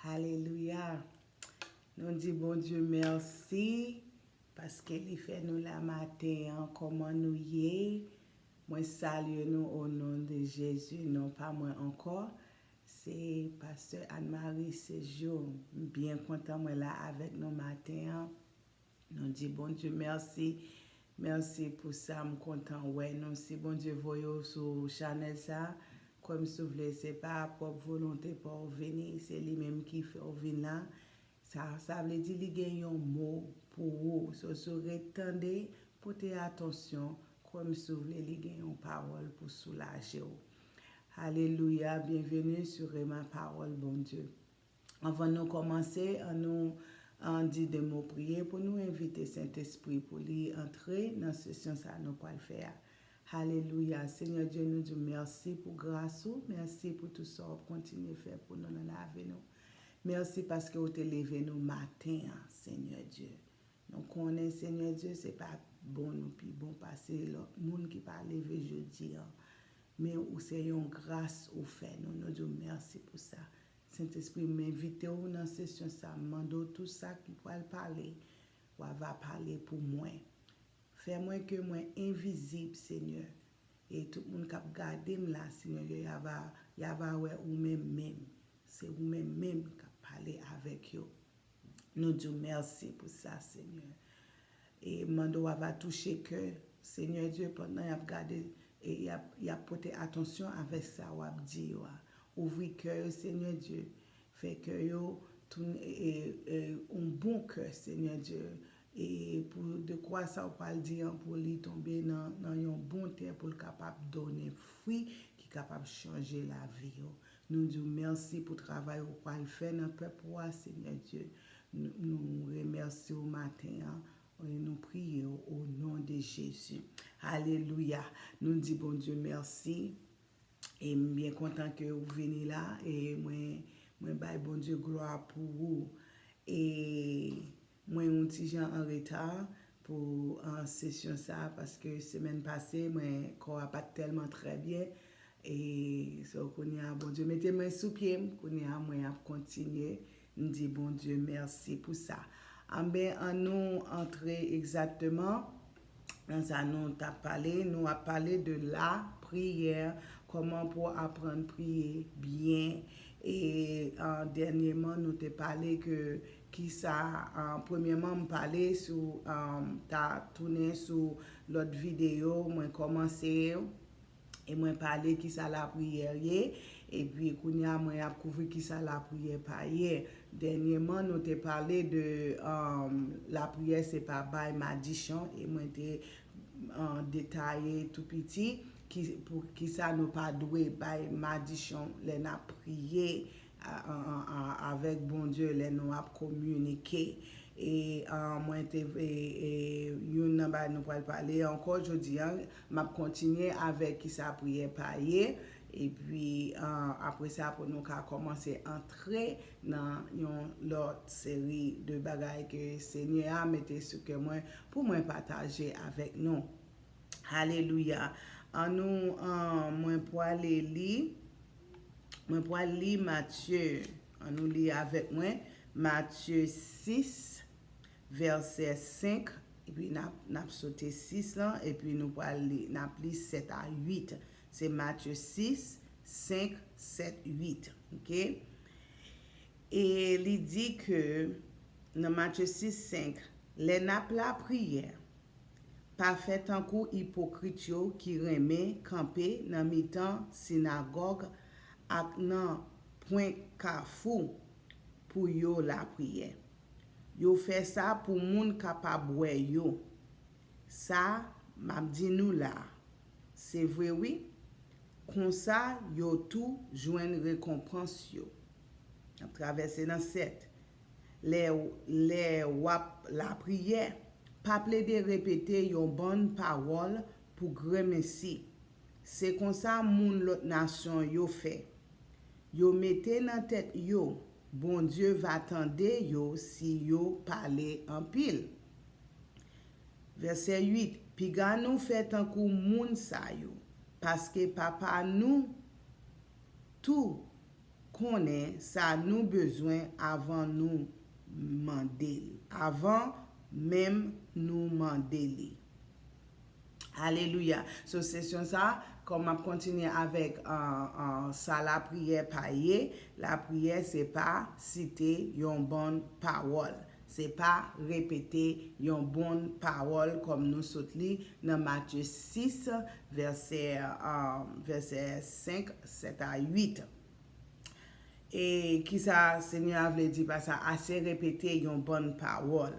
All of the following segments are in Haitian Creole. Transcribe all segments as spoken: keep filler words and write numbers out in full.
Alelouya. Nou di Bondye mèsi paske li fè nou la maten an. Kòman nou ye? Mwen salye nou o non de Jezi, non pa mwen ankò. Se pastè Anne Marie Séjour. M byen kontan mwen la avèk nou maten an. Nou di Bondye mèsi. Mèsi pou sa, m kontan wè nou. Si Bondye voye w sou chanèl sa, kwè m si w vle, se pa pwòp volonte pa w vini, se li menm ki fè w vin la. Sa, sa vle di li gen yon mo pou ou. So, si w ret tande, pote atansyon, kwè m si w vle, li gen yon pawòl pou soulaje w. Alelouya, byenveni sou Rema Pawòl Bondye. Anvan nou kòmanse, ann nou an di de mo priye pou nou envite Sentespri pou li antre nan sesyon sa nou pral fè a. Alelouya. Senyè Dye, nou di w mèsi pou gras ou, mèsi pou tout sa w ap kontinye fè pou nou nan lavi nou. Mèsi paske w te leve nou maten an, Senyè Dye. Nou konnen, Senyè Dye, se pa bon nou pi bon pase lòt moun ki pa leve jodi an. Men ou se yon gras ou fè nou. Nou di w mèsi pou sa. Sentespri, m envite w nan sesyon sa. M mande w tou sa ki pral pale, w a va pale pou mwen. Fè mwen ke mwen envizib, Senyè. E tout moun k ap gade m la, Senyè, yo, y a va, y a va wè ou menm menm. Se ou menm menm k ap pale avèk yo. Nou di w mèsi pou sa, Senyè. E mande w a va touche kè, Senyè Dye, pandan y ap gade e y ap, y ap pote atansyon avèk sa w ap di yo a. Ouvri kè yo, Senyè Dye. Fè kè yo tounen e, e, e, yon bon kè, Senyè Dye. E pou dekwa sa w pral di an, pou li tonbe nan, nan yon bon tè, pou l kapab donnen fwi ki kapab chanje lavi yo. Nou di w mèsi pou travay ou pral fè nan pèp ou a, Senyè Dye. Nou, nou remèsye w maten an, e nou priye w o non de Jezi. Alelouya. Nou di Bondye mèsi. E m byen kontan ke ou vini la. E mwen, mwen bay Bondye glwa pou ou. E mwen yon ti jan an reta pou, ah, sesyon sa, paske semèn pase, mwen, kò a pa t tèlman trè byen. E so, kounye a, Bondye mete men sou pye m. Kounye a, mwen ap kontinye. M di Bondye mèsi pou sa. Anben, ann nou antre egzakteman nan sa nou t ap pale. Nou ap pale de la priyè, kòman pou aprann priye byen. E, ah, dènyèman, nou te pale ke kisa, ah, premyèman, m pale sou, ah, ta tounen sou lòt videyo, mwen kòmanse yo. E mwen pale kisa lapriyè ye, epi kounye a mwen ap kouvri kisa lapriyè pa ye. Dènyèman, nou te pale de, um, lapriyè se pa bay madichon, e mwen te, uh, detaye tou piti ki, pou kisa nou pa dwe bay madichon lè n ap priye a, a, a, a, avèk Bondye, lè nou ap kominike. E, a, mwen te, e, e, youn nan bagay nou pral pale ankò jodi a, m ap kontinye avèk kisa priyè pa ye. Epi, a, apre sa, pou nou ka kòmanse antre nan yon lòt seri de bagay ke Senyè a mete sou kè mwen pou mwen pataje avèk nou. Alelouya. Ann nou, an, mwen pwale li. Mwen pwale li Matye. Ann nou li avèk mwen. Matye sis, vèsè senk. Epi n ap, n ap sote sis lan. Epi nou pwale li, n ap li sèt a uit. Se Matye sis, senk, sèt, uit. Oke? E li di ke nan Matye sis, senk, lè n ap lapriyè, pa fè tankou ipokrit yo ki renmen kanpe nan mitan sinagòg ak nan pwen kafou pou yo lapriyè. Yo fè sa pou moun kapab wè yo. Sa m ap di nou la a, se vre wi. Konsa, yo tou jwenn rekonpans yo. N ap travèse nan sèt. Lè, lè w ap lapriyè, pa plede repete yon bann pawòl pou granmesi. Se konsa moun lòt nasyon yo fè. Yo mete nan tèt yo, Bondye va tande yo si yo pale anpil. Vèsè uit, piga nou fè tankou moun sa yo, paske Papa nou tou konnen sa nou bezwen avan nou mande l, avan menm nou mande li. Alelouya. So, sesyon sa, kòm m ap kontinye avèk uh, uh, sa lapriyè pa ye, lapriyè se pa site yon bòn pawòl. Se pa repete yon bòn pawòl kòm nou sot li nan Matye sis, vèsè, uh, vèsè senk, sèt a uit. E kisa Senyè a vle di pa sa? Ase repete yon bòn pawòl.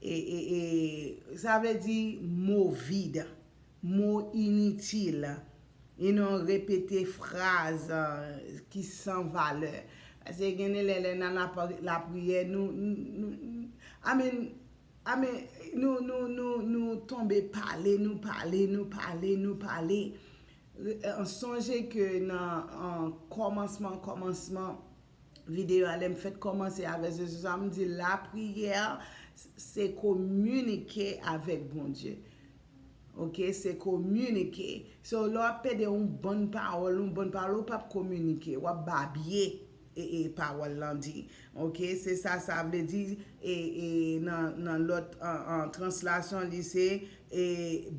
E, e, e sa vle di mo vid, mo initil. You know, repete fraz uh, ki san valè. Paske gen de lè lè nan lapriyè nou, nou, nou I mean, I mean, nou, nou, nou, nou tonbe pale, nou pale, nou pale, nou pale. Sonje ke nan kòmansman kòmansman videyo a, lè m fèt kòmanse avèk se sa m di lapriyè se kominike avèk Bondye. Ok, se kominike. So lè w ap pede yon bòn pawòl, yon bòn pawòl ou p ap kominike, w ap babye e, e pawòl lan di. Ok, se sa sa vle di e, e nan, nan lòt an, an, translasyon li se e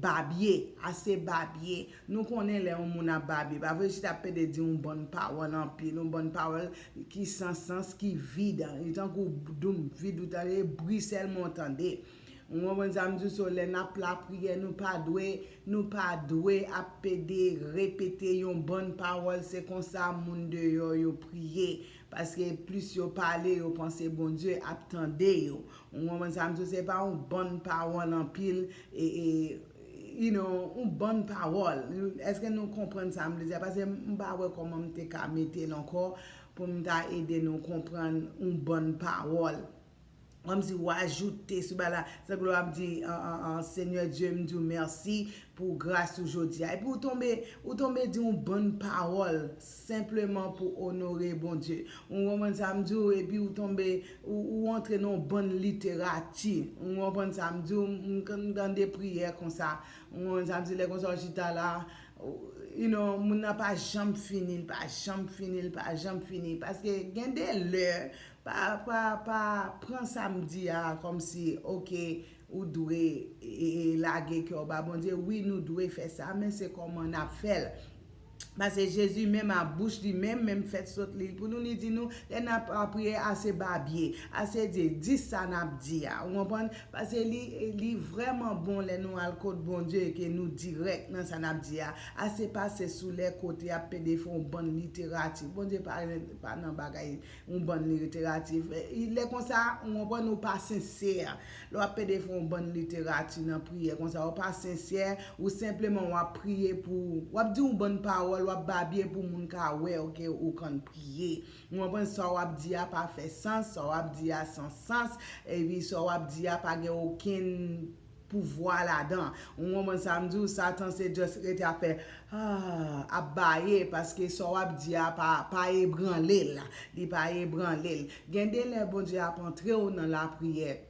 babye, ase babye. Nou konnen lè yon moun ap babye, pa vle chita pede di yon bòn pawòl anpil, yon bòn pawòl ki san sans, ki vid. Li tankou doum vid, ou tande bri sèlman w tande. Ou konprann sa m di w? So lè n ap lapriyè, nou pa dwe, nou pa dwe ap pede repete yon bòn pawòl, se konsa moun deyò yo priye. Paske plis yo pale, yo panse Bondye ap tande yo. Ou konprann sa m di w? Se pa yon bòn pawòl anpil, e, e, you know, yon bòn pawòl. Èske nou konprann sa m vle di a? Paske m pa wè kòman m te ka mete l ankò pou m ta ede nou konprann yon bòn pawòl. Kòmsi w ajoute sou bagay la. Se glwa ap di, an, an, an, Senyè Dye, m di w mèsi pou gras ou jodi a. Epi ou tonbe, ou tonbe di yon bòn pawòl senpleman pou onore Bondye. Ou konprann sa m di w? Epi ou tonbe, ou, ou antre nan yon bòn literati. Ou konprann sa m di w? M, m tande priyè konsa. Ou konprann sa m di w? Lè konsa w chita la, you know, moun nan pa janm fini, l pa janm fini, l pa janm fini. Paske gen de lè, pa, pa, pa pran sa m di a kòmsi, ok, ou dwe e, e, lage kè w ba Bondye. Wi, nou dwe fè sa, men se kòman n ap fè l. Paske Jezi menm a bouch li menm, menm fèt sot li pou nou, li di nou, lè n ap, ap priye, ase babye, ase di, di sa n ap di a. Ou konprann? Paske li, li vrèman bon lè nou al kot Bondye, ke nou dirèk nan sa n ap di a. Ase pase sou lè kote ap pede fè yon bann literati. Bondye pa, pa nan bagay yon bann literati. Lè konsa, ou konprann, ou pa sensè. Lè w ap pede fè yon bann literati nan priyè konsa, ou pa sensè, ou senpleman w ap priye pou, w ap di yon bann pawòl, w ap babye pou moun ka wè, ok, ou konn priye. Ou konprann, sa w ap di a pa fè sans, sa w ap di a san sans, epi sa w ap di a pa gen okenn pouvwa ladan. Ou konprann sa m di w? Satan se just rete ap fè, ah, ap baye, paske sa w ap di a pa, pa ebranle l. Li pa ebranle l. Gen de lè Bondye ap antre w nan lapriyè.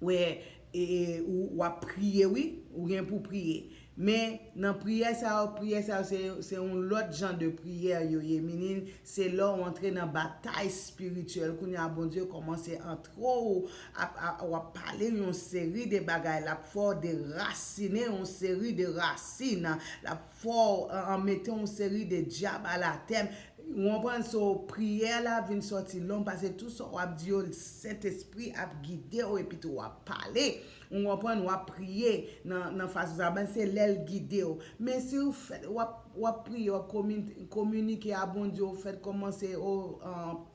Wè, e, e, ou, w ap priye, wi, ou gen pou priye. Men nan priyè sa yo, priyè sa yo, se, se yon lòt jan de priyè yo ye. Meaning, se lè w antre nan batay espirityèl. Kounye a, Bondye kòmanse antre w, ap, ap, w ap pale yon seri de bagay. L ap fè w derasine yon seri de rasin. L ap fè w, an, an mete yon seri de dyab alatè. Ou konprann? So, priyè la vin sòti long, paske tou sa w ap di yo, Sentespri ap gide w, epi tou w ap pale. Ou konprann? W ap priye nan, nan fason sa, men se lè l gide w. Men si w fèt, w ap, w ap priye, w ap komin-, kominike a Bondye, w fèt kòmanse, o, an,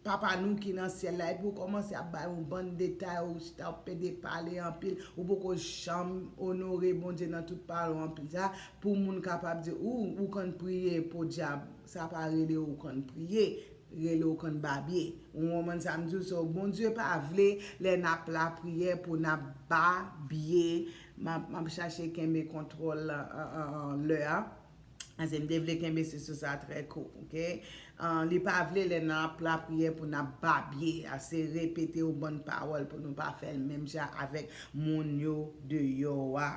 Papa nou ki nan syèl la, epi w kòmanse ap bay yon bann detay, ou chita w pede pale anpil, ou poko janm onore Bondye nan tout pale w anpil sa, pou moun kapab di, ou, ou konn priye, podyab, sa pa rele ou konn priye, rele ou konn babye. Ou konprann sa m di w? So, Bondye pa vle lè n ap lapriyè pou n ap babye. M ap, m ap chache kenbe kontwòl, an, an, an, lè a. Paske m te vle kenbe se sou sa trè kou, ok? An, li pa vle lè n ap lapriyè pou n ap babye, ase repete yon bann pawòl pou nou pa fè l menm jan avèk moun yo deyò a.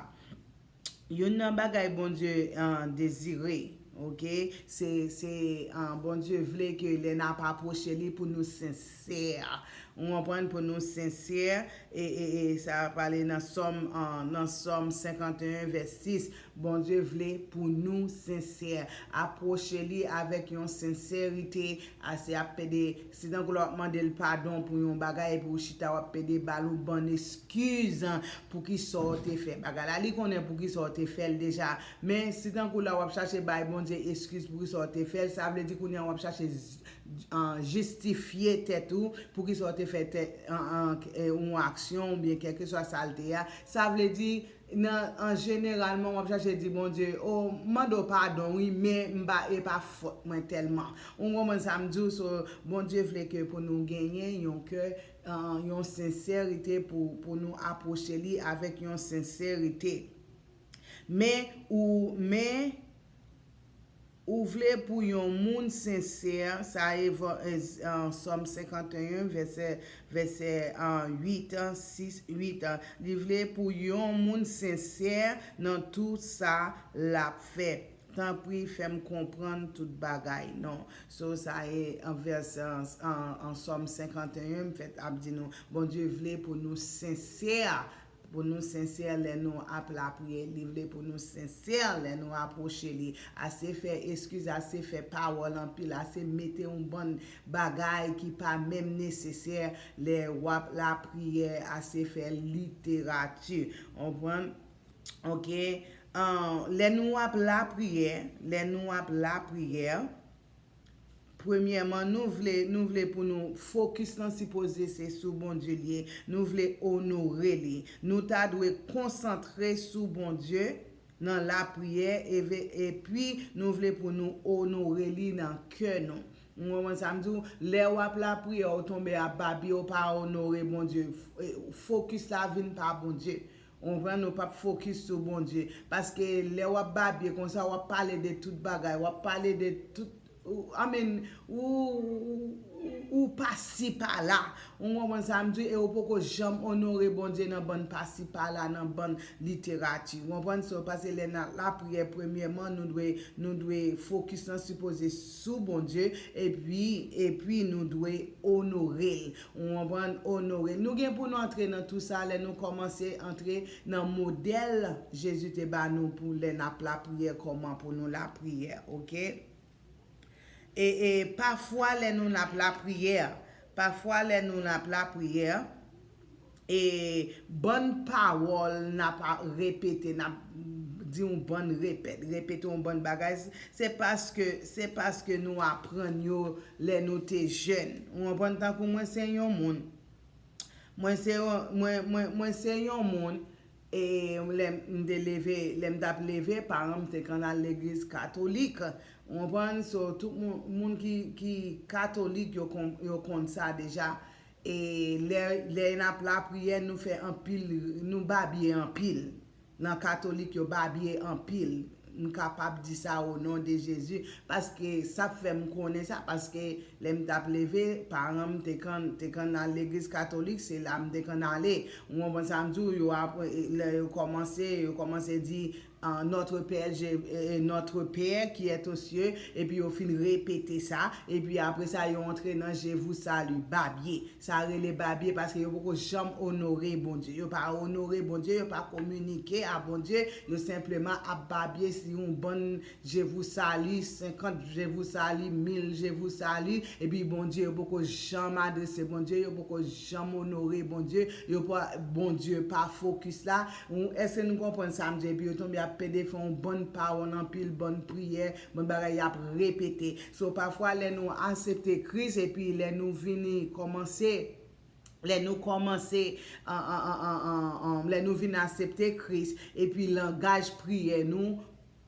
Youn nan bagay Bondye, an, dezire, Ok, se se uh, Bondye vle ke lè n ap apwoche li pou nou sensè. Ou konprann, pou nou sensè. E, e, e sa pale nan Sòm uh, nan Sòm senkanteyen vès sis. Bondye vle pou nou sensè. Apwoche li avèk yon senserite. Ase ap pede, si tankou lè w ap mande l padon pou yon bagay epi w chita w ap pede ba l yon bann eskiz pou ki sa w te fè bagay la. Li konnen pou ki sa w te fè l deja. Men si tankou la w ap chache bay Bondye eskiz pou ki sa w te fè l, sa vle di kounye a w ap chache jistifye tèt ou pou ki sa w te fè yon aksyon oubyen kèlkeswa sa l te ye a. Sa vle di nan an jeneralman w ap chache di Bondye, o, m mande w padon wi, men m pa, e pa fòt mwen tèlman. Ou konprann sa m di w? So Bondye vle ke pou nou genyen yon kè yon senserite pou, pou nou apwoche li avèk yon senserite. Men ou, men ou vle pou yon moun sensè, sa e Sòm senkanteyen, vèsè, vèsè uit, sis, uit. Li vle pou yon moun sensè nan tout sa l ap fè. Tanpri, fè m konprann tout bagay. Non. So, sa e an vèsè, an, an Sòm senkanteyen, m fèt ap di nou, Bondye vle pou nou sensè. Pou nou sensè lè nou ap lapriyè, li vle pou nou sensè lè nou apwoche li. Ase fè eskiz, ase fè pawòl anpil, ase mete yon bann bagay ki pa menm nesesè lè w ap lapriyè, ase fè literati. Konprann? Ok. Lè nou ap lapriyè, lè nou ap lapriyè, premyèman, nou vle, nou vle pou nou fokis lan sipoze se sou Bondye li ye. Nou vle onore li. Nou ta dwe konsantre sou Bondye nan lapriyè, epi nou vle pou nou onore li nan kè nou. Ou konprann sa m di w? Lè w ap lapriyè, ou tonbe ap babye, ou pa onore Bondye. Fokis la vin pa Bondye. Ou konprann? Ou p ap fokis sou Bondye. Paske lè w ap babye konsa, w ap pale de tout bagay, w ap pale de tout, I mean, ou, ou, ou pasi pala. Ou konprann sa m di? E ou poko janm onore Bondye nan bann pasi pala, nan bann literati. Ou konprann? So, paske lè n ap lapriyè, premyèman, nou dwe, nou dwe fokis lan sipoze sou Bondye, epi, epi nou dwe onore l. Ou konprann? Onore l. Nou gen pou nou antre nan tou sa lè nou kòmanse antre nan modèl Jezi te ba nou pou lè n ap lapriyè, kòman pou nou lapriyè, ok? E, e pafwa lè nou n ap lapriyè, pafwa lè nou n ap lapriyè, e bann pawòl n ap repete, n ap di yon bann repèt, repete yon bann bagay, se paske, se paske nou aprann yo lè nou te jèn. Ou konprann? Tankou mwen se yon moun, mwen se yon, mwen, mwen, mwen se yon moun, e lè m te leve, lè m t ap leve, paran m te konn al legliz katolik. Ou konprann? So, tout moun, moun ki, ki katolik, yo konn, yo konn sa deja. E lè, lè n ap lapriyè, nou fè anpil, nou babye anpil. Nan katolik, yo babye anpil. M kapab di sa o non de Jezi, paske sa fè m konnen sa, paske lè m t ap leve, paran m te konn, te konn al legliz katolik, se la m te konn ale. Ou konprann sa m di w? Yo apre, lè yo kòmanse, yo kòmanse di, Notre Père, Notre Père qui est aux cieux, epi yo fin repete sa, epi apre sa yo antre nan Je vous salue, babye. Sa rele babye paske yo poko janm onore Bondye. Yo pa onore Bondye, yo pa kominike a Bondye, yo senpleman ap babye si yon bann Je vous salue, senkant Je vous salue, mil Je vous salue, epi Bondye, yo poko janm adrese Bondye, yo poko janm onore Bondye, yo pa, Bondye pa fokis la. Ou, èske nou konprann sa m di? Epi yo tonbe ap pede fè yon bann pawòl anpil, bann priyè, bann bagay y ap repete. So, pafwa, lè nou aksepte Kris, epi lè nou vini kòmanse, lè nou kòmanse, an, an, an, an, an, an, lè nou vin aksepte Kris, epi langaj priyè nou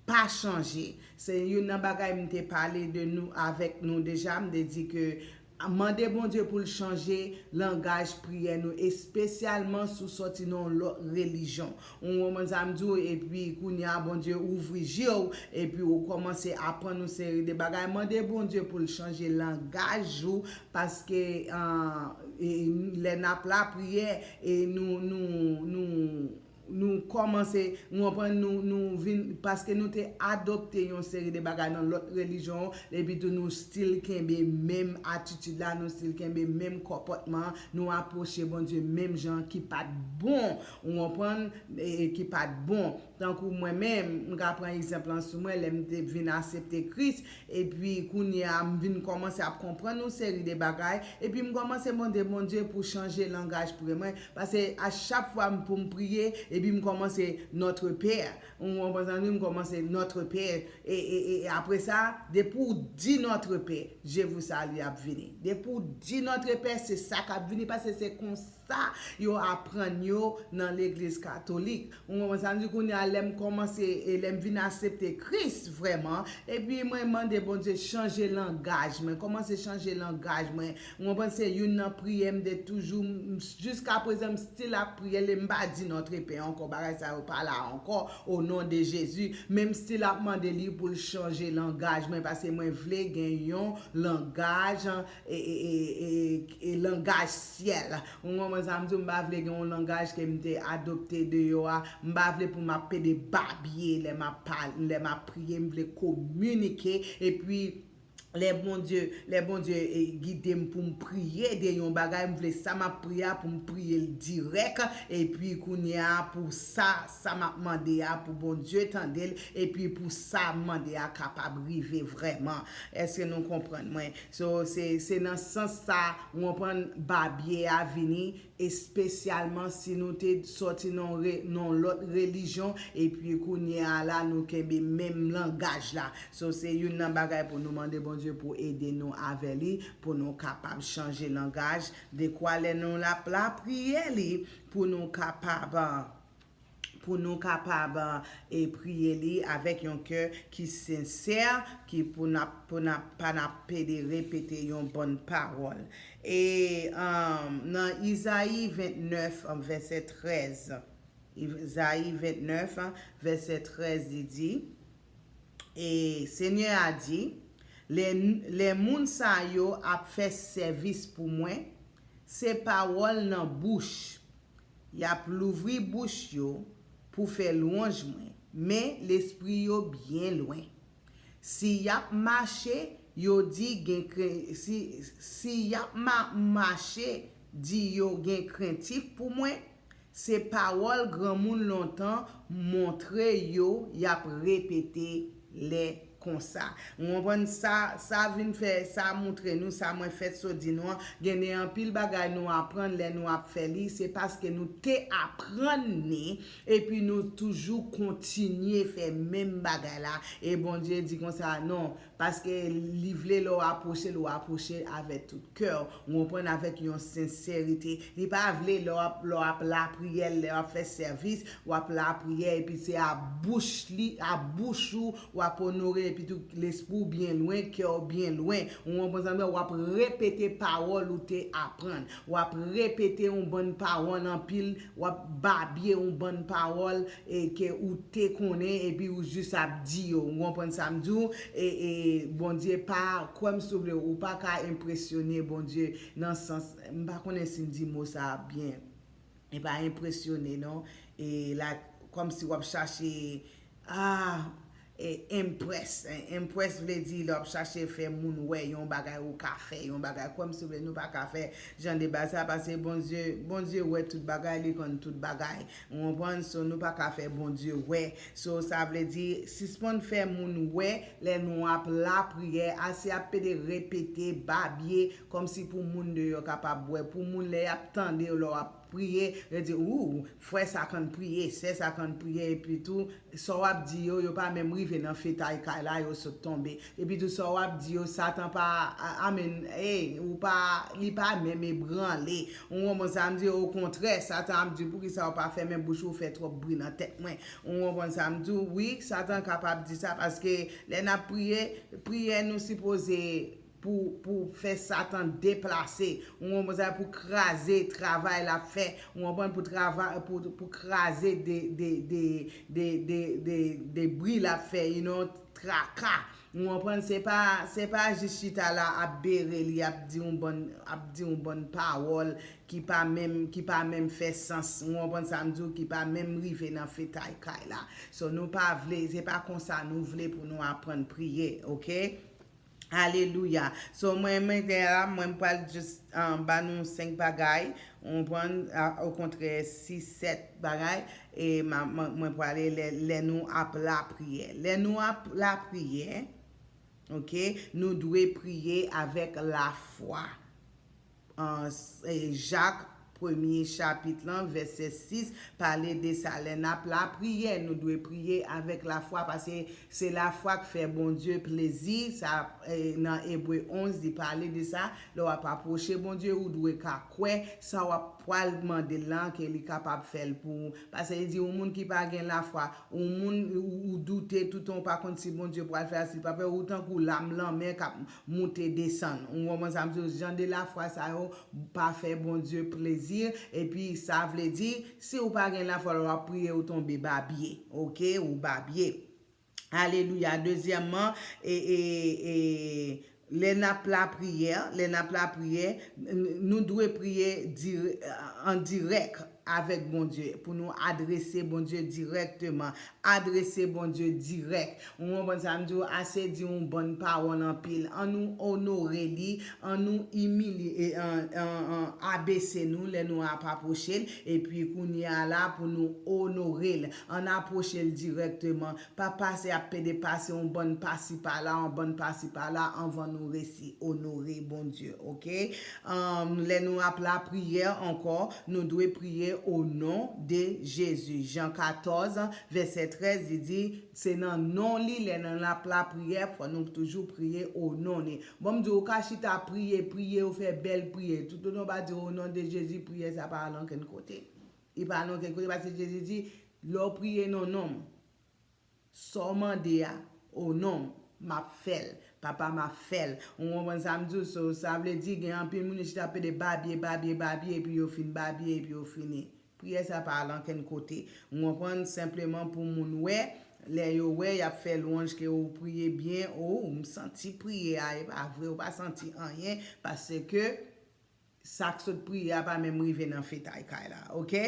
pa chanje. Se youn nan bagay m te pale de nou, avèk nou deja, m te di ke mande Bondye pou l chanje langaj priyè nou, espesyalman si w sòti nan yon lòt relijyon. Ou konprann sa m di w? Epi kounye a, Bondye ouvri je w, epi ou kòmanse aprann yon seri de bagay. Mande Bondye pou l chanje langaj ou, paske, ah, e, lè n ap lapriyè, e nou, nou, nou, nou kòmanse, nou konprann, nou, nou vin, paske nou te adopte yon seri de bagay nan lòt relijyon, epi tou nou still kenbe menm atitid la, nou still kenbe menm konpòtman, nou apwoche Bondye menm jan ki pa t bon, ou konprann, e, e ki pa t bon. Tankou mwen menm, m ka pran egzanp lan sou mwen, lè m te vin aksepte Kris, epi kounye a, m vin kòmanse ap konprann yon seri de bagay, epi m kòmanse mande Bondye pou chanje langaj priyè mwen, paske a chak fwa m pou m priye, epi m kòmanse Notre Père, ou konprann sa m di, m kòmanse Notre Père, e, e, e, e apre sa, depi w di Notre Père, je vous salue ap vini. Depi w di Notre Père, se sa k ap vini, paske se konsa sa yo aprann yo nan legliz katolik. Ou konprann sa m di, kounye a, lè m kòmanse, e lè m vin aksepte Kris vrèman, epi mwen mande Bondye chanje langaj mwen, kòmanse chanje langaj mwen. Ou konprann, se youn nan priyè m te toujou, m, jiska prezan m still ap priye l, e m pa di Notre Père ankò, bagay sa yo pa la ankò, o non de Jezi. Men m still ap mande li pou l chanje langaj mwen, paske mwen vle gen yon langaj, e, e, e, e, e langaj syèl. Ou konprann sa m di w, m pa vle gen yon langaj ke m te adopte deyò a. M pa vle pou m ap pede babye lè m ap pale, lè m ap priye, m vle kominike. Epi, lè Bondye, lè Bondye, e, gide m pou m priye de yon bagay, m vle sa m ap priye a pou m priye l dirèk. Epi, kounye a, pou sa, sa m ap mande a, pou Bondye tande l, epi pou sa m mande a kapab rive vrèman. Èske nou konprann mwen? So, se, se nan sans sa, ou konprann, babye a vini, espesyalman si nou te sòti nan re-, nan lòt relijyon, epi kounye a la, nou kenbe menm langaj la. So, se youn nan bagay pou nou mande Bondye pou ede nou avè li, pou nou kapab chanje langaj, dekwa lè nou la, la priye li, pou nou kapab, pou nou kapab, e, priye li avèk yon kè ki sensè, ki pou n ap, pou n ap, pa n ap pede repete yon bann pawòl. E, um, nan Izayi vennèf, vèsè trèz, Izayi vennèf, vèsè trèz, li di, e Senyè a di, lè, lè moun sa yo ap fè sèvis pou mwen, se pawòl nan bouch, y ap louvri bouch yo pou fè lwanj mwen, men lespri yo byen lwen. Si y ap mache, yo di gen kren-, si, si y ap ma-, mache, di yo gen krentif pou mwen, se pawòl granmoun lontan montre yo y ap repete lè konsa. Ou konprann sa, sa vin fè, sa montre nou, sa mwen fèt sot di nou an, gen de anpil bagay nou aprann lè nou ap fè li, se paske nou te aprann li, epi nou toujou kontinye fè menm bagay la. E Bondye di konsa, non, paske li vle lè w apwoche l, ou apwoche avèk tout kè w, ou konprann, avèk yon sensète. Li pa vle lè w ap, lè w ap lapriyè, lè w ap fè sèvis, w ap lapriyè, epi se a bouch li, a bouch ou, w ap onore, epi tou lespri w byen lwen, kè w byen lwen. Ou konprann sa m di w? W ap repete pawòl ou te aprann. W ap repete yon bann pawòl anpil, w ap babye yon bann pawòl, e ke ou te konnen, epi ou jis ap di yo. Ou konprann sa m di w? E, e Bondye pa, kwè m si w vle, ou pa ka enpresyone Bondye nan sans, m pa konnen si m di mo sa a byen. E pa enpresyone, non. E la, kòmsi w ap chache, ah, e, impress. E, impress vle di lè w ap chache fè moun wè yon bagay ou ka fè, yon bagay. Kwè m si w vle, nou pa ka fè jan de bagay sa, paske Bondye, Bondye wè tout bagay, li konn tout bagay. Ou konprann? So, nou pa ka fè Bondye wè. So, sa vle di, sispann fè moun wè lè nou ap lapriyè, ase ap pede repete, babye, kòmsi pou moun deyò kapab wè, pou moun lè y ap tande w lè w ap priye, yo di, ou, frè sa konn priye, sè sa konn priye, epi tou, sa w ap di yo, yo pa menm rive nan fetay kay la, yo sot tonbe. Epi tou, sa w ap di yo, Satan pa, a-, amèn, ey, ou pa, li pa menm ebranle. Ou konprann sa m di? Okontrè, Satan ap di, poukisa w pa fèmen bouch ou, fè twòp bri nan tèt mwen? Ou konprann sa m di w? Wi, Satan kapab di sa, paske lè n ap priye, priyè nou sipoze pou, pou fè Satan deplase. Ou konprann sa? Pou kraze travay l ap fè. Ou konprann? Pou trava-, pou, pou kraze de, de, de, de bri l ap fè, you know, traka. Ou konprann? Se pa, se pa jis chita la ap bere li, ap di yon bann, ap di yon bann pawòl ki pa menm, ki pa menm fè sans. Ou konprann sa m di w? Ki pa menm rive nan fetay kay la. So, nou pa vle, se pa konsa nou vle pou nou aprann priye, oke? Alelouya. So, mwen, mwen gen la, mwen pral just um, ba nou senk bagay. Ou konprann? A, okontrè, sis, sèt bagay. E ma, mwen, mwen prale lè, lè nou ap lapriyè. Lè nou ap lapriyè, oke, nou dwe priye avèk lafwa. An, s- e, Jak, premye chapit lan, vèsè sis, pale de sa. Lè n ap lapriyè, nou dwe priye avèk lafwa, paske se lafwa k fè Bondye plezi. Sa, e, nan Ebre onz, li pale de sa. Lè w ap apwoche Bondye, ou dwe ka kwè sa w ap pral mande l lan, ke li kapab fè l pou ou. Paske li di, yon moun ki pa gen lafwa, yon moun ou, ou doute toutan, ou pa konn si Bondye pral fè, si l pa fè, ou tankou lam lanmè k ap moute desann. Ou konprann sa m di w? Jan de lafwa sa yo pa fè Bondye plezi. Epi sa vle di, si ou pa gen lafwa, lè w ap priye, ou tonbe babye. Oke? Ou babye. Alelouya. Dezyèmman, e, e, e, lè n ap lapriyè, lè n ap lapriyè, n- nou dwe priye dire- an dirèk avèk Bondye, pou nou adrese Bondye dirèkteman. Adrese Bondye dirèk. Ou konprann sa m di w? Ase di yon bann pawòl anpil. An nou onore li, an nou imilye, e, an, an, an abese nou lè nou ap apwoche l, epi kounye a la pou nou onore l. An apwoche l dirèkteman. Pa pase ap pede pase yon bann pasi pala, yon bann pasi pala anvan nou resi onore Bondye, oke? Um, lè nou ap lapriyè ankò, nou dwe priye o non de Jezi. Jan katòz, vèsè trèz, li di, se nan non li, lè n ap lapriyè, fò nou toujou priye o non li. Bon, m di w, ou ka chita priye, priye, ou fè bèl priye. Toutotan w pa di o non de Jezi, priyè sa pa al ankenn kote. Li pa al ankenn kote, paske Jezi di, lè w priye nan non m, sa w mande a, o non m, m ap fè l. Papa m ap fè l. Ou konprann sa m di w? So, sa vle di, gen anpil moun yo chita ap pede babye, babye, babye, epi yo fin babye, epi yo fini. Priyè sa pa al ankenn kote. Ou konprann? Senpleman pou moun wè, lè yo wè, y ap fè lwanj ke ou priye byen, o, m santi priye a, e pa vre, ou pa santi anyen, paske sa k sot priye a pa menm rive nan fetay kay la, oke?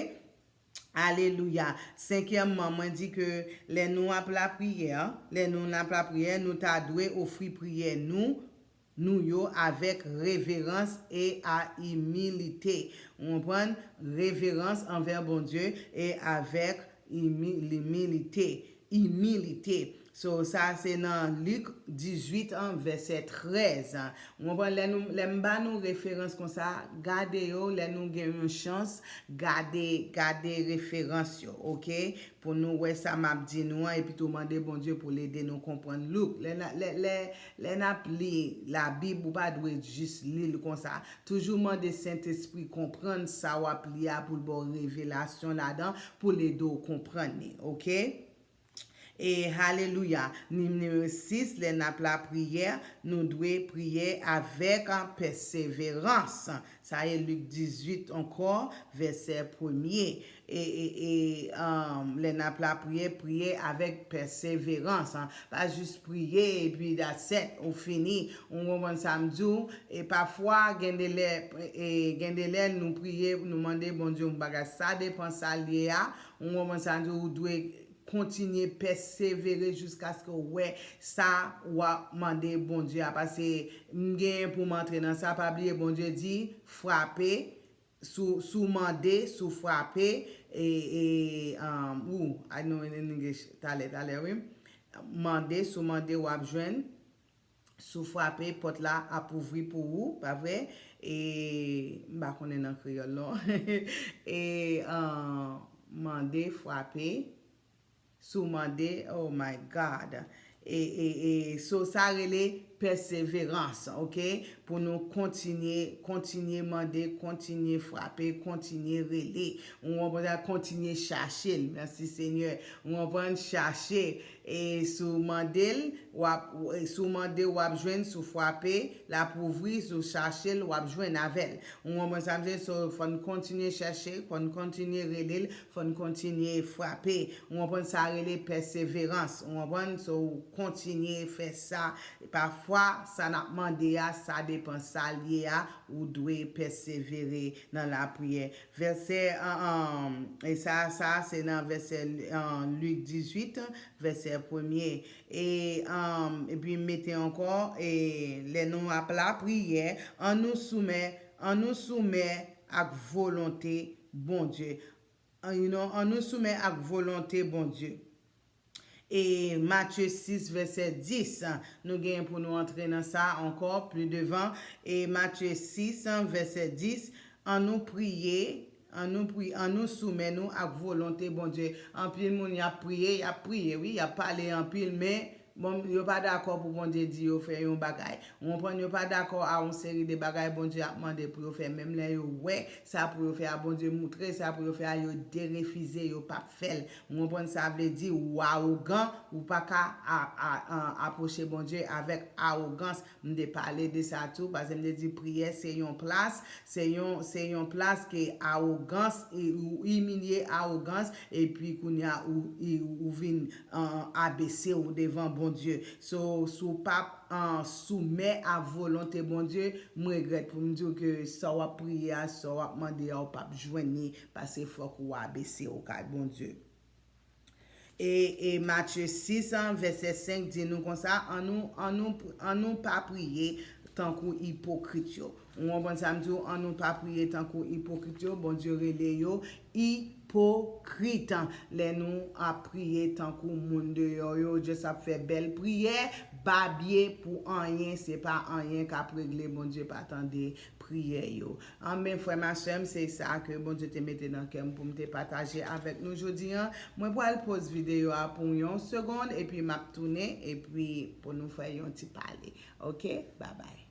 Alelouya. Senkyèmman, mwen di ke lè nou ap lapriyè, lè nou ap lapriyè, nou ta dwe ofri priyè nou, nou yo avèk reverans e a imilite. Ou konprann? Reverans anvè Bondye e avèk imi- limilite. Imilite. So, sa se nan Lik dizuit an, vèsè trèz. Ou konprann? Lè nou, lè m ba nou referans konsa, gade yo, lè nou gen yon chans, gade, gade referans yo, oke? Pou nou wè sa m ap di nou an, epi tou mande Bondye pou l ede nou konprann Lik. Lè n a- lè, lè, lè n ap li Labib, ou pa dwe jis li l konsa. Toujou mande Sentespri konprann sa w ap li a, pou l ba w revelasyon ladan, pou l ede w konprann li, oke? E alelouya. Nimewo sis, lè n ap lapriyè, nou dwe priye avèk pèseverans. Sa e Lik dizuit ankò, vèsè premye. E, e, e, um, lè n ap lapriyè, priye avèk pèseverans, an. Pa jis priye epi that's it, ou fini. Ou konprann sa m di w? E pafwa, gen de lè, e, gen de lè nou priye, nou mande Bondye yon bagay. Sa depan sa l ye a. Ou konprann sa m di w? Ou dwe kontinye pèsevere jiskaske w wè sa w ap mande Bondye a. Paske m genyen pou m antre nan sa, pa bliye Bondye di, frape, si w, si w mande, si w frape, e, e, um, ou, I know in English, talè, talè, wi. Mande, si w mande, w ap jwenn. Si w frape, pòt la ap ouvri pou ou, pa vre? E, m pa konnen nan kreyòl, non. E, um, mande, frape, si w mande, oh my God. E, e, e, so sa rele pèseverans, oke? Pou nou kontinye, kontinye mande, kontinye frape, kontinye rele. Ou konprann sa? Kontinye chache l. Mèsi, Senyè. Ou konprann? Chache. E si w mande l, w ap, si w mande, w ap jwenn, si w frape, l ap ouvri, si w chache l, w ap jwenn avè l. Ou konprann sa m di? So, fò n kontinye chache, fò n kontinye rele l, fò n kontinye frape. Ou konprann? Sa rele pèseverans. Ou konprann? So, w kontinye fè sa. Pafwa, sa n ap mande a, sa depan sa l ye a, ou dwe pèsevere nan lapriyè. Vèsè, an, an, e sa, sa, se nan vèsè, an, Lik dizuit, vèsè premye. E, an, epi mete ankò, e lè nou ap lapriyè, an nou soumè, an nou soumè ak volonte Bondye. An, you know, an nou soumè ak volonte Bondye. E Matye sis, vèsè dis, nou gen pou nou antre nan sa ankò pli devan. E Matye sis, vèsè dis, an nou priye, an nou pri, an nou soumè nou ak volonte Bondye. Anpil moun y ap priye, y ap priye, wi, y ap pale anpil, men bon, yo pa dakò pou Bondye di yo fè yon bagay. Ou konprann? Yo pa dakò a yon seri de bagay Bondye ap mande pou yo fè. Menm lè yo wè sa pou yo fè a, Bondye moutre sa pou yo fè a, yo derefize, yo p ap fè l. Ou konprann? Sa vle di ou awogan, ou pa ka a, a, a, apwoche Bondye avèk awogans. M te pale de sa tou, paske m te di priyè se yon plas, se yon, se yon plas ke awogans, e, ou imilye awogans, epi kounye a ou, e, ou vin, an, abese w devan Bondye. So, si w p ap, an, soumè a volonte Bondye, m regrèt pou m di w ke sa w ap priye a, sa w ap mande a, ou p ap jwenn li, paske fòk ou abese w kay Bondye. E, e Matye sis, an, vèsè senk di nou konsa, an nou, an nou, an nou pa priye tankou ipokrit yo. Ou konprann sa m di w? An nou pa priye tankou ipokrit yo. Bondye rele yo ipokrit. Lè nou ap priye tankou moun deyò yo, just ap fè bèl priyè, babye pou anyen, se pa anyen k ap regle, Bondye pa tande priyè yo. Anben, frè m a sè m, se sa ke Bondye te mete nan kè m pou m te pataje avèk nou jodi an. Mwen pral poz videyo a pou yon segonn, epi m ap tounen, epi pou nou fè yon ti pale. Oke? Babay.